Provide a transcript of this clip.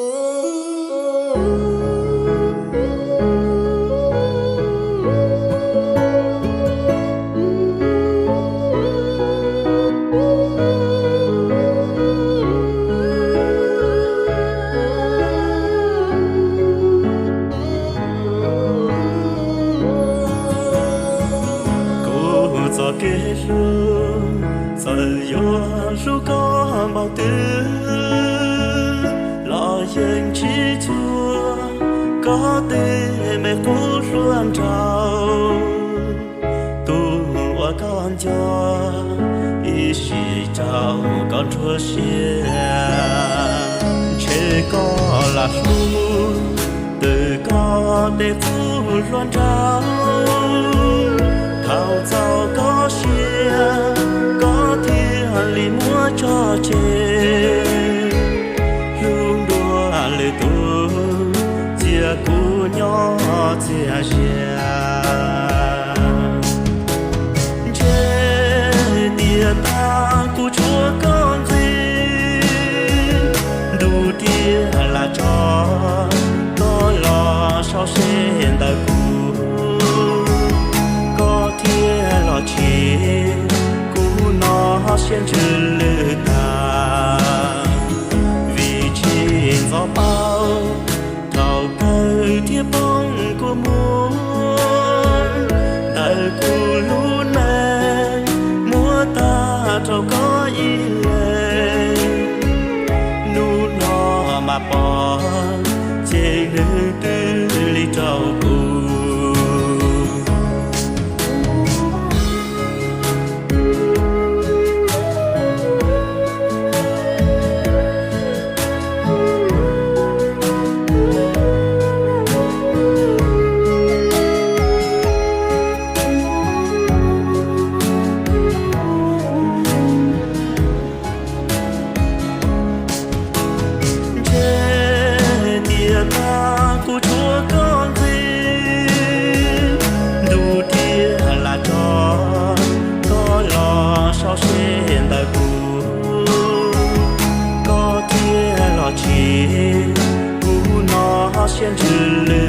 Kuv txoj kev hlub txawm yuav hlub koj npaum twg los yeej tsis txhua koj tej me qub hlua nraug. Tus uas koj nco ib sim rau koj nruab siab, ntshe koj lam hlub twb koj tej qub hlua nraug. Thaum txaus koj siab koj thiaj li muab tso tseg, hlub dua lwm tus cia kuv nyob txias sia. Ntshe tiam tag kuv tshuav koj ntxiv, ntuj thiaj lam tso koj los sau seb ntawm kuv, koj thiaj los tsim kuv no siab ntsws lwj tag. Vim tsis ntxov paub thaum kawg thiaj poob kua muag, ntawm kuv lub neej muab tag rau koj ib leeg. Hnub no mas pom ces nws twb lig rau kuv. Ntshe tiam tag kuv tshuav koj ntxiv, ntuj thiaj lam tso koj los sau seb ntawm kuv, koj thiaj los tsim kuv no siab ntsws lwj